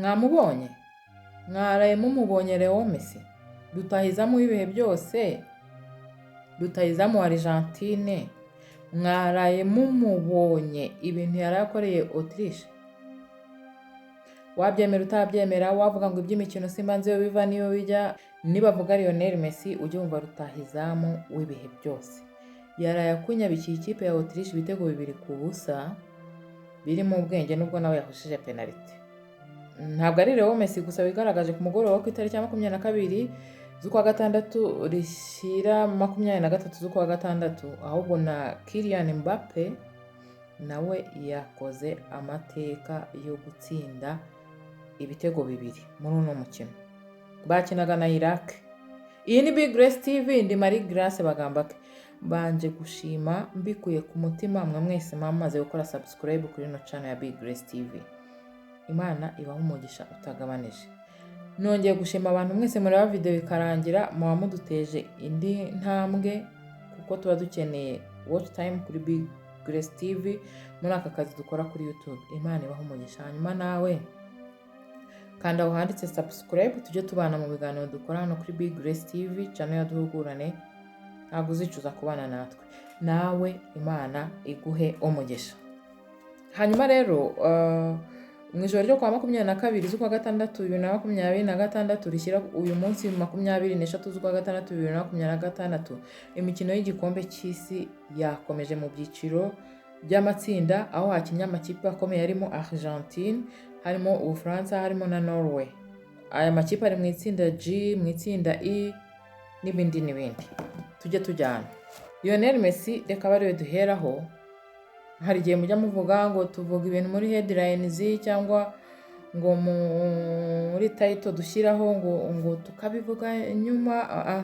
Mwamubonye? Mwaraye mumubonye Leo Messi, rutahizamu w'ibihe byose, rutahizamu wa Argentine? Mwaraye mumubonye ibintu yari akoreye Autriche? Wabyemera utabyemera, wavuga ngo iby'imikino simba nzi iyo biva n'iyo bijya, nibavuga Lionel Messi ujye wumva rutahizamu w'ibihe byose. Yaraye akunyabikiye ikipe ya Autriche ibitego 2-0 birimo ubwenge, nubwo nawe yahushije penaliti. Ntabwo ari Leo Messi gusa wigaragaje ku mugoroba wo ku itariki ya 22 z'ukwa gatandatu rishyira 23 z'ukwa gatandatu, ahubwo na Kylian Mbappe nawe yakoze amateka yo gutsinda ibitego bibiri muri uno mukino bakinaga na Iraq. Iyi ni Big Grace TV, ndi Marie Grace Bagambake. Mbanje gushima mbikuye ku mutima mwe mwese mwamaze gukora subscribe kuri ino channel ya Big Grace TV. Imana ibaha umugisha utagabanije. Nongeye gushima abantu mwese mureba video ikarangira, muba muduteje indi ntambwe, kuko tuba dukeneye watch time kuri Big Grace TV muri aka kazi dukora kuri YouTube. Imana ibaha umugisha. Hanyuma nawe kanda aho handitse subscribe, tujye tubana mu biganiro dukora hano kuri Big Grace TV channel ya Duhugurane. Ntabwo uzicuza kubana natwe. Nawe Imana iguhe umugisha. Hanyuma rero mu ijoro ryo kwa 22 z'ukwa gatandatu 2026 rishyira uyu munsi 23 z'ukwa gatandatu 2026, imikino y'igikombe cy'isi yakomeje mu byiciro by'amatsinda, aho hakinnye amakipe akomeye arimo Argentine, harimo Ubufaransa, harimo na Norway. Aya makipe ari mu itsinda G, mu itsinda E n'ibindi n'ibindi. Tujye tujyana. Lionel Messi reka abe ariwe duheraho. Hari igihe mujya muvuga ngo tuvuga ibintu muri headlines cyangwa ngo muri title dushyiraho ngo tukabivuga nyuma. Ah, ah.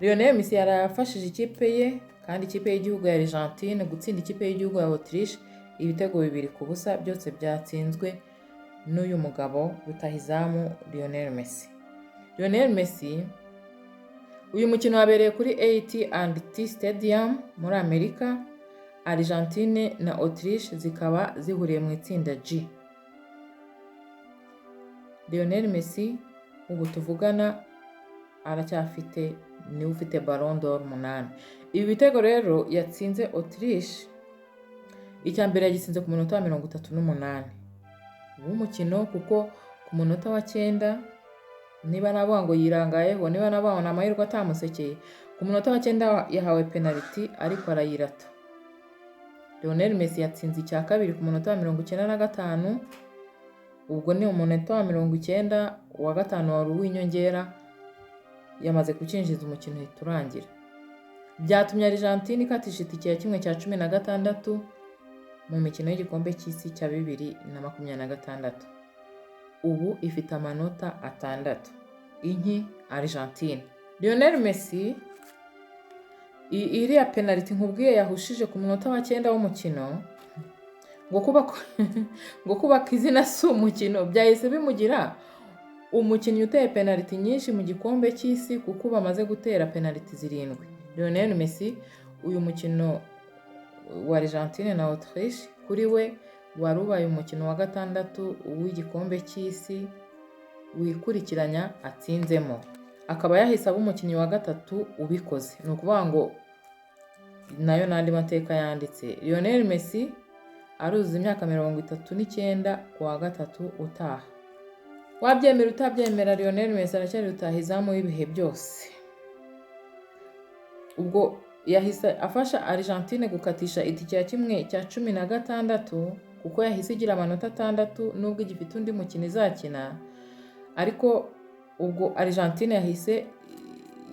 Lionel Messi yarafashije ikipe ye kandi ikipe y'igihugu ya Argentine gutsinda ikipe y'igihugu ya Autriche ibitego 2-0, byose byatsinzwe n'uyu mugabo rutahizamu Lionel Messi. Lionel Messi, uyu mukino wabereye kuri AT&T Stadium muri Amerika. Argentine na Autriche zikaba zihuriye mu itsinda G. Lionel Messi ubu tuvugana aracyafite, niwe ufite Ballon d'Or umunani. Ibi bitego rero yatsinze Autriche, icya mbere yagitsinze ku munota wa 38 w'umukino, kuko ku munota wa 9, niba navuga ngo yirangayeho, niba navuga ngo ni amahirwe atamusekeye, ku munota wa 9 yahawe penaliti ariko arayirata. Lionel Messi yatsinze icya kabiri ku munota wa 95, ubwo ni umunota wa 90, uwa gatanu wari uw'inyongera, yamaze kucyinjiza umukino uhita urangira. Byatumye Argentine ikatisha itike ya 1/16 mu mikino y'igikombe cy'isi cya 2026. Ubu ifite amanota 6. Inki Argentine. Lionel Messi, iriya penaliti nkubwiye yahushije ku munota wa 9 w'umukino, ngo kubaka izina si umukino, byahise bimugira umukinnyi uteye penaliti nyinshi mu gikombe cy'isi, kuko ubu amaze gutera penaliti zirindwi. Lionel Messi, uyu mukino wa Argentine na Autriche kuri we wari ubaye umukino wa gatandatu w'igikombe cy'isi wikurikiranya atsinzemo, akaba yahise aba umukinnyi wa gatatu ubikoze. Ni ukuvuga ngo nayo n'andi mateka yanditse. Lionel Messi aruzuza imyaka 39 ku wa gatatu utaha. Wabyemera utabyemera, Lionel Messi aracyari rutahizamu w'ibihe byose. Ubwo yahise afasha Argentine gukatisha itike ya 1/16, kuko yahise igira amanota 6 nubwo igifite undi mukino izakina. Ariko ubwo Argentine yahise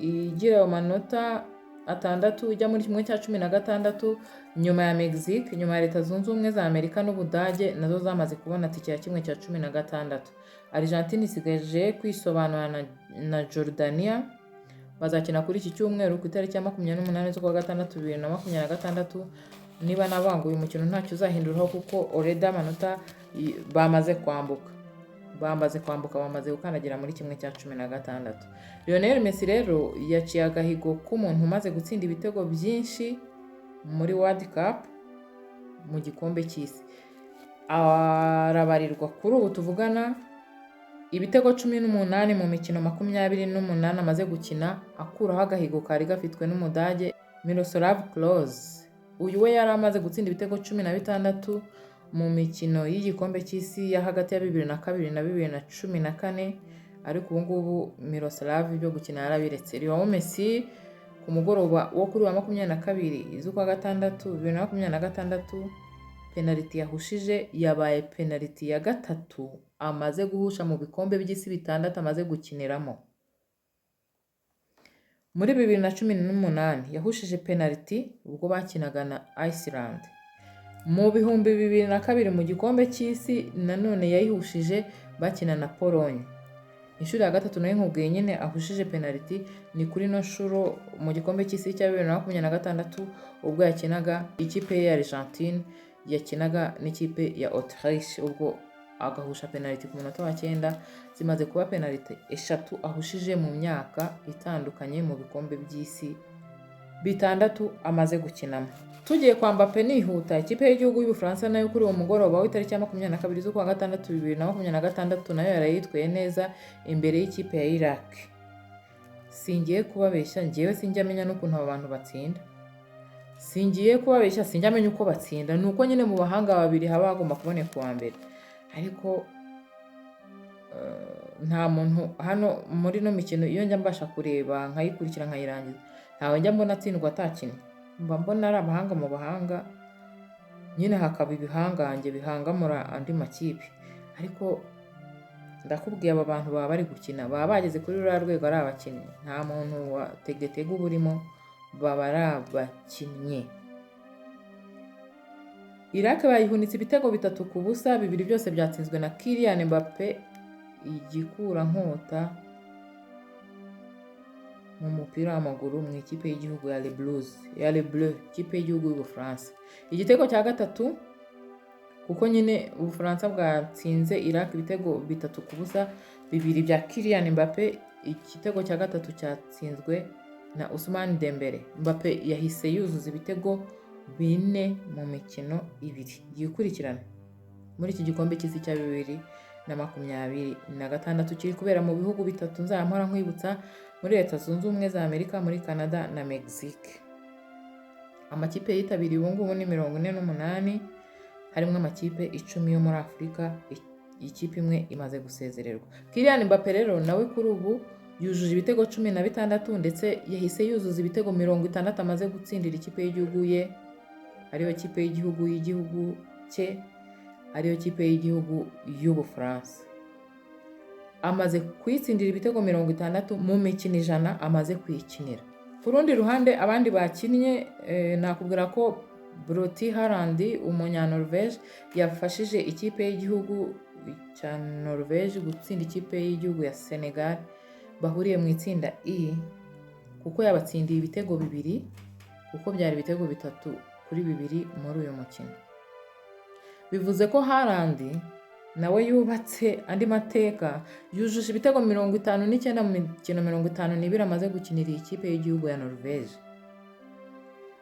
igira ayo manota 6, ijya muri 1/16, nyuma ya Mexique, nyuma ya Leta Zunze Ubumwe za Amerika n'Ubudage nazo zamaze kubona tike ya 1/16. Argentine isigaje kwisobanura na Jordania, bazakina kuri iki cyumweru ku itariki ya 28 z'ukwa gatandatu 2026. Niba nabanga uyu mukino ntacyo uzahinduraho, kuko already amanota bamaze kwambuka, bamaze kwambuka, bamaze gukandagira muri 1/16. Lionel Messi rero yaciye agahigo k'umuntu umaze gutsinda ibitego byinshi muri World Cup, mu gikombe cy'isi. Arabarirwa kuri ubu tuvugana Ibitego 18 mu mikino 28 amaze gukina, akuraho agahigo kari gafitwe n'Umudage Miroslav Klose. Uyu we yari amaze gutsinda ibitego 16 mu mikino y'igikombe cy'isi ya hagati ya 2002 na 2014, ariko ubu ngubu Miroslav ibyo gukina yarabiretse. Lionel Messi ku mugoroba wo kuri wa 22 z'ukwa gatandatu 2026, penaliti yahushije yabaye penaliti ya gatatu amaze guhusha mu bikombe by'isi bitandatu amaze gukiniramo. Muri 2018 yahushije penaliti ubwo bakinaga na Iceland. Mu 2002 mu gikombe cy'isi nanone yayihushije bakina na Pologne. Inshuro ya gatatu nayo nkubwiye nyine ahushije penaliti ni kuri ino nshuro mu gikombe cy'isi cya 2026, ubwo yakinaga ikipe ye ya Argentine yakinaga n'ikipe ya Autriche, ubwo agahusha penaliti ku munota wa 9. Zimaze kuba penaliti eshatu ahushije mu myaka itandukanye mu bikombe by'isi bitandatu amaze gukinamo. Tugiye kwa Mbappe nihuta, ikipe y'igihugu y'Ubufaransa nayo kuri uwo mugoroba w'itariki ya 22 z'ukwa gatandatu 2026 nayo yarayitwaye neza imbere y'ikipe ya Iraq. Singiye kubabeshya, ngewe sinjya amenya n'ukuntu aba bantu batsinda. Singiye kubabeshya, sinjya amenya uko batsinda. Ni uko nyine mu bahanga babiri haba hagomba kuboneka uwa mbere. Ariko nta muntu hano muri ino mikino iyo njya mbasha kureba nkayikurikira nkayirangiza, ntawe njya mbona atsindwa atakinnye. Mba mbona ari abahanga mu bahanga nyine, hakaba ibihangange bihangamura andi makipe. Ariko ndakubwiye, aba bantu baba bari gukina, baba bageze kuri ruriya rwego ari abakinnyi. Nta muntu wa tegetege uba urimo, baba ari abakinnyi. Iraq bayihunitse ibitego 3-0, bibiri byose byatsinzwe na Kylian Mbappe, igikurankota mu mupira w'amaguru mu ikipe y'igihugu ya Les Blues, ya Les Bleus, ikipe y'igihugu y'Ubufaransa. Igitego cya gatatu, kuko nyine Ubufaransa bwatsinze Iraq ibitego 3-0, bibiri bya Kylian Mbappe, igitego cya gatatu cyatsinzwe na Ousmane Dembele. Mbappe yahise yuzuza ibitego 4 mu mikino ibiri yikurikirana muri iki gikombe cy'isi cya 2026 kiri kubera mu bihugu bitatu nzamora nkwibutsa: muri Leta Zunze Ubumwe za Amerika, muri Canada na Mexique. Amakipe yitabiriye ubu ngubu ni 48, harimo amakipe 10 yo muri Afurika, ikipe imwe imaze gusezererwa. Kylian Mbappe rero nawe kuri ubu yujuje ibitego 16, ndetse yahise yuzuza ibitego 60 amaze gutsindira ikipe y'igihugu ye, ariyo kipe y'igihugu y'igihugu cye, ariyo kipe y'igihugu y'Ubufaransa. Amaze kuyitsindira ibitego 60 mu mikino 100 amaze kuyikinira. Ku rundi ruhande, abandi bakinnye, nakubwira ko Braut Haaland, umunya-Norvège, yafashije ikipe y'igihugu cya Norvège gutsinda ikipe y'igihugu ya Senegal bahuriye mu itsinda I, kuko yabatsindiye ibitego bibiri, kuko byari ibitego 3-2 muri uyu mukino. Bivuze ko Haaland nawe yubatse andi mateka, yujuje ibitego 59 mu mikino 52 amaze gukinira iyi kipe y'igihugu ya Norvège.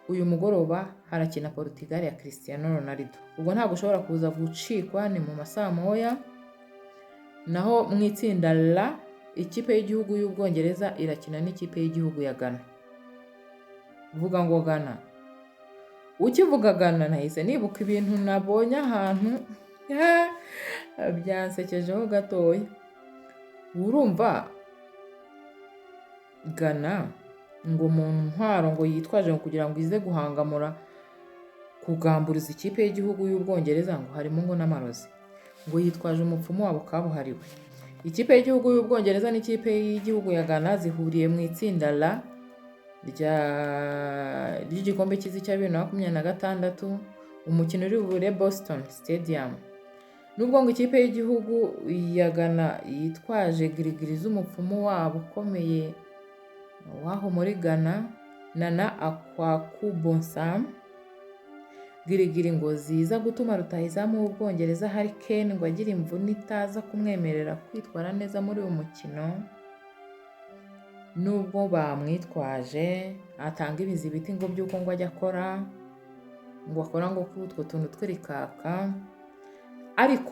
Uyu mugoroba harakina Portugal ya Cristiano Ronaldo. Ubwo ntabwo ushobora kuza gucikwa, ni mu masaa moya. Naho mu itsinda L, ikipe y'igihugu y'Ubwongereza irakina n'ikipe y'igihugu ya Ghana. Vuga ngo Ghana. Ukivuga Ghana nahise nibuka ibintu nabonye ahantu byansekejeho gatoya. Urumva Ghana ngo mu ntwaro ngo yitwaje ngo kugira ngo ize guhangamura kugamburiza ikipe y'igihugu y'Ubwongereza, ngo harimo ngo n'amarozi, ngo yitwaje umupfumu wabo kabuhariwe. Ikipe y'igihugu y'Ubwongereza n'ikipe y'igihugu ya Ghana zihuriye mu itsinda L ry'igikombe cy'isi cya 2026, umukino uri bubere Boston Stadium. Nubwo ngo ikipe y'igihugu ya Ghana yitwaje girigiri z'umupfumu wabo ukomeye w'aho muri Ghana, Nana Kwaku Bonsam, girigiri ngo ziza gutuma rutahizamu w'Ubwongereza Harry Kane ngo agire imvune itaza kumwemerera kwitwara neza muri uyu mukino. Nubwo bamwitwaje, atanga ibizibiti ngo by'uko ngo ajya akora, ngo akora ngo kuri utwo tuntu tw'irikaka, ariko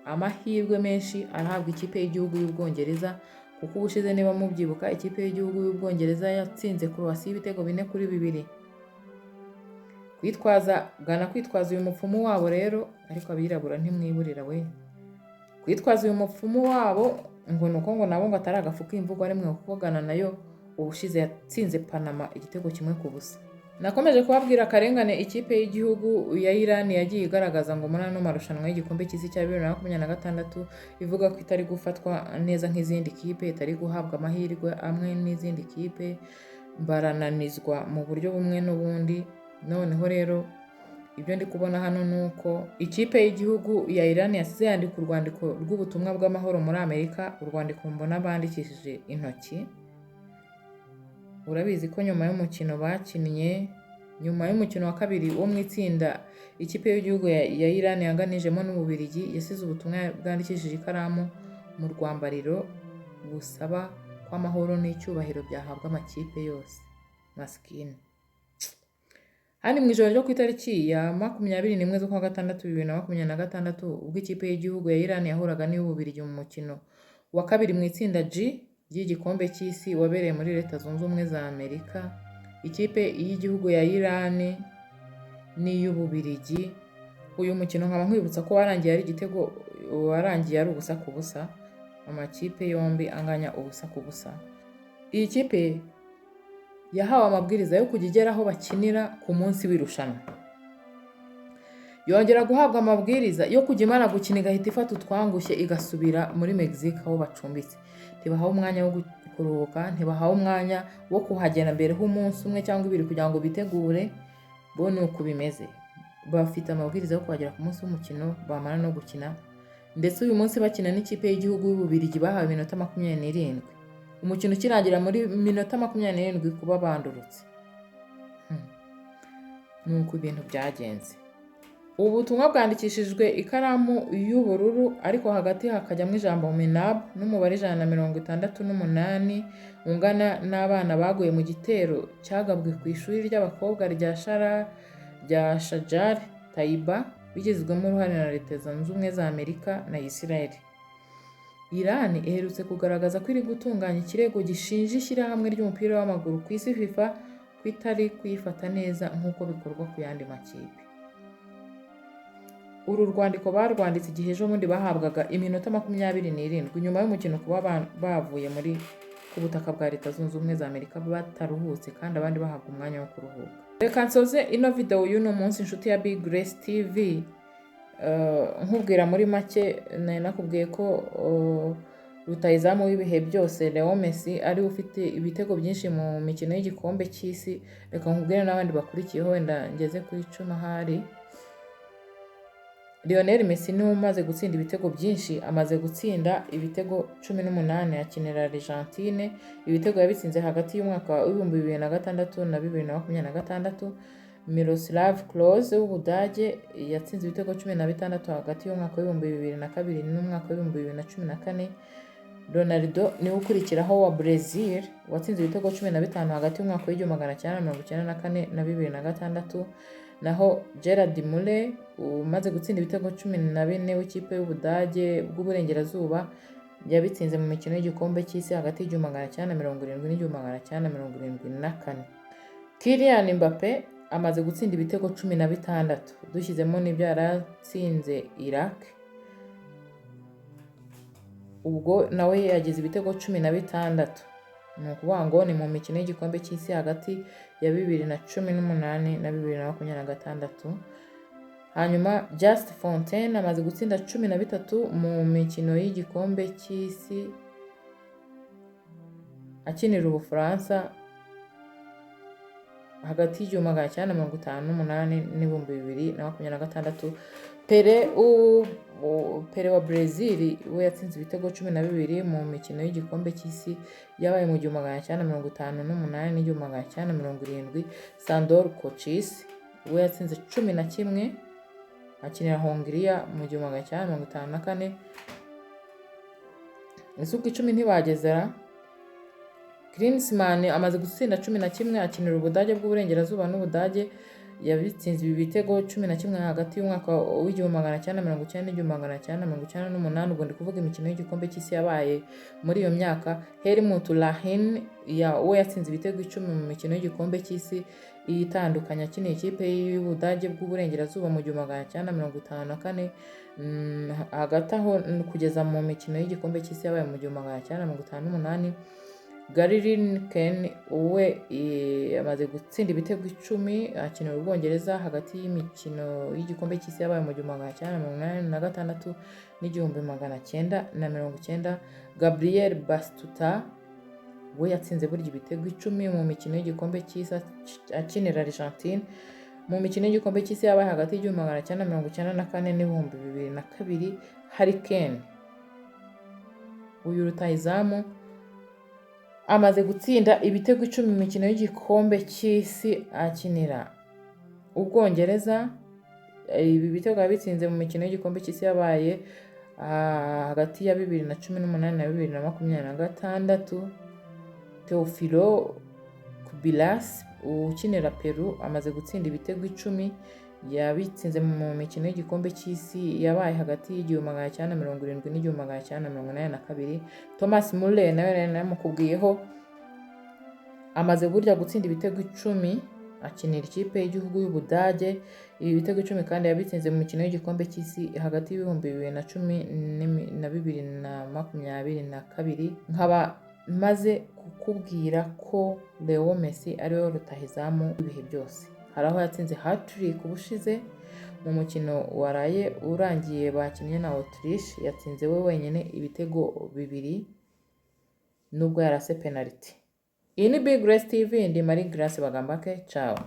Amahirwe menshi arahabwa ikipe y'igihugu y'Ubwongereza, kuko ubushize, niba mubyibuka, ikipe y'igihugu y'Ubwongereza yatsinze Croatia ibitego 4-2. Kwitwaza Ghana, kwitwaza uyu mupfumu wabo rero, ariko abirabura ntimwiburira we, kwitwaza uyu mupfumu wabo ngo ni uko ngo nabo ngo atari agafu k'imvugo rimwe, kuko Ghana nayo ubushize yatsinze Panama igitego 1-0. Nakomeje kubabwira akarengane ikipe y'igihugu ya Iran yagiye igaragaza ngo muri ano marushanwa y'igikombe cy'isi cya 2026, ivuga ko itari gufatwa neza nk'izindi kipe, itari guhabwa amahirwe amwe n'izindi kipe, barananizwa mu buryo bumwe n'ubundi. Noneho rero ibyo ndi kubona hano ni uko ikipe y'igihugu ya Iran yasize yandika urwandiko rw'ubutumwa bw'amahoro muri Amerika, urwandiko mbona bandikishije intoki. Urabizi ko nyuma y'umukino bakinnye, nyuma y'umukino wa kabiri wo mu itsinda ikipe y'igihugu ya Iran yanganijemo n'Ububiligi, yasize ubutumwa bwandikishije ikaramu mu rwambariro busaba ko amahoro n'icyubahiro byahabwa amakipe yose. Masikini. Handi mu ijoro ryo ku itariki ya 21 z'ukwa gatandatu 2026, ubwo ikipe y'igihugu ya Iran yahuraga n'iy'Ububiligi mu mukino wa kabiri mu itsinda G ry'igikombe cy'isi wabereye muri Leta Zunze Ubumwe za Amerika, ikipe y'igihugu ya Iran n'iy'Ububiligi, uyu mukino nkaba nkwibutsa ko warangiye ari igitego, warangiye ari 0-0, amakipe yombi anganya 0-0. Iyi kipe yahawe amabwiriza yo kujya igera aho bakinira ku munsi w'irushanwa, yongera guhabwa amabwiriza yo kujya imara gukina igahita ifata utwangushye igasubira muri Mexique aho bacumbitse. Ntibahawe umwanya wo kuruhuka, ntibahawe umwanya wo kuhagera mbere h'umunsi umwe cyangwa ibiri kugira ngo bitegure. Bo ni uko bimeze, bafite amabwiriza yo kuhagera ku munsi w'umukino, bamara no gukina. Ndetse uyu munsi bakina n'ikipe y'igihugu y'Ububiligi bahawe iminota 27, umukino ukirangira muri minota 27 kuba bandurutse. Ni uko ibintu byagenze. Ubu butumwa bwandikishijwe ikaramu y'ubururu, ariko hagati hakajyamo ijambo Minab n'umubare 168 ungana n'abana baguye mu gitero cyagabwe ku ishuri ry'abakobwa rya Shara rya Shajar Taiba, bigizwemo uruhare na Leta Zunze Ubumwe za Amerika na Israel. Iran iherutse kugaragaza ko iri gutunganya ikirego gishinja ishyirahamwe ry'umupira w'amaguru ku isi FIFA ko itari kuyifata neza nk'uko bikorwa ku yandi makipe. Uru rwandiko barwanditse igihe ejo bundi bahabwaga iminota 27 nyuma y'umukino kuba bavuye muri ku butaka bwa Leta Zunze Ubumwe za Amerika bataruhutse, kandi abandi bahabwa umwanya wo kuruhuka. Reka nsoze ino video y'uno munsi, inshuti ya Big Grace TV, nkubwira muri make, nari nakubwiye ko rutahizamu w'ibihe byose Leo Messi ari we ufite ibitego byinshi mu mikino y'igikombe cy'isi. Reka nkubwire n'abandi bakurikiyeho, wenda ngeze ku 10 ahari. Lionel Messi niwe umaze gutsinda ibitego byinshi, amaze gutsinda ibitego 18, akinira Argentine. Ibitego yabitsinze hagati y'umwaka wa 2006 na 2026. Miroslav Klose w'Ubudage yatsinze ibitego 16 hagati y'umwaka wa 2002 n'umwaka wa 2014. Ronaldo niwe ukurikiraho wa Brazil, watsinze ibitego 15 hagati y'umwaka wa 1994 na 2006. Naho Gerd Müller umaze gutsinda ibitego 14 w'ikipe y'Ubudage bw'Uburengerazuba, yabitsinze mu mikino y'igikombe cy'isi hagati ya 1970 na 1974. Kylian Mbappe amaze gutsinda ibitego 16, dushyizemo n'ibyo yari atsinze Iraq, ubwo nawe yagize ibitego 16. Ni ukuvuga ngo ni mu mikino y'igikombe cy'isi hagati ya 2018 na 2026. Hanyuma Just Fontaine amaze gutsinda 13 mu mikino y'igikombe cy'isi akinira Ubufaransa hagati ya 1958 na 2026. Pele wa Brazil we yatsinze ibitego 12 mu mikino y'igikombe cy'isi yabaye mu 1958 na 1970. Sandor Kocsis we yatsinze 11 akinira Hongiriya mu 1954. Ese ubwo 10 ntibagezera? Klinsmann amaze gutsinda 11 akinira Ubudage bw'Uburengerazuba n'Ubudage. Yabitsinze ibi bitego 11 hagati y'umwaka w'1990 n''1998. Ubwo ndi kuvuga imikino y'igikombe cy'isi yabaye muri iyo myaka. Helmut Rahin ya we yatsinze ibitego 10 mu mikino y'igikombe cy'isi itandukanye akiniye ikipe y'Ubudage bw'Uburengerazuba mu 1954, hagati aho kugeza mu mikino y'igikombe cy'isi yabaye mu 1958. Gary Lineker we amaze gutsinda ibitego 10 akinira Ubwongereza hagati y'imikino y'igikombe cy'isi yabaye mu 1986 n'1990. Gabriel Batistuta we yatsinze burya ibitego 10 mu mikino y'igikombe cy'isi akinira Argentine mu mikino y'igikombe cy'isi yabaye hagati y'1994 n'2002. Harry Kane, uyu rutahizamu, amaze gutsinda ibitego 10 mu mikino y'igikombe cy'isi akinira Ubwongereza. Ibi bitego yabitsinze mu mikino y'igikombe cy'isi yabaye hagati ya 2018 na 2026. Teofilo Cubillas ukinira Peru amaze gutsinda ibitego 10, yabitsinze mu mikino y'igikombe cy'isi yabaye hagati y'1970 n'1982. Thomas Muller nawe nari namukubwiyeho, amaze burya gutsinda ibitego 10 akinira ikipe y'igihugu y'Ubudage. Ibi bitego 10 kandi yabitsinze mu mikino y'igikombe cy'isi hagati y'2010 na 2022. Nkaba maze kukubwira ko Leo Messi ariwe rutahizamu w'ibihe byose. Hari aho yatsinze hat-trick ubushize mu mukino waraye urangiye bakinnye na Autriche, yatsinze we wenyine ibitego bibiri nubwo yarase penalty. Iyi ni Big Grace TV, ndi Marie Grace Bagambake, ciao.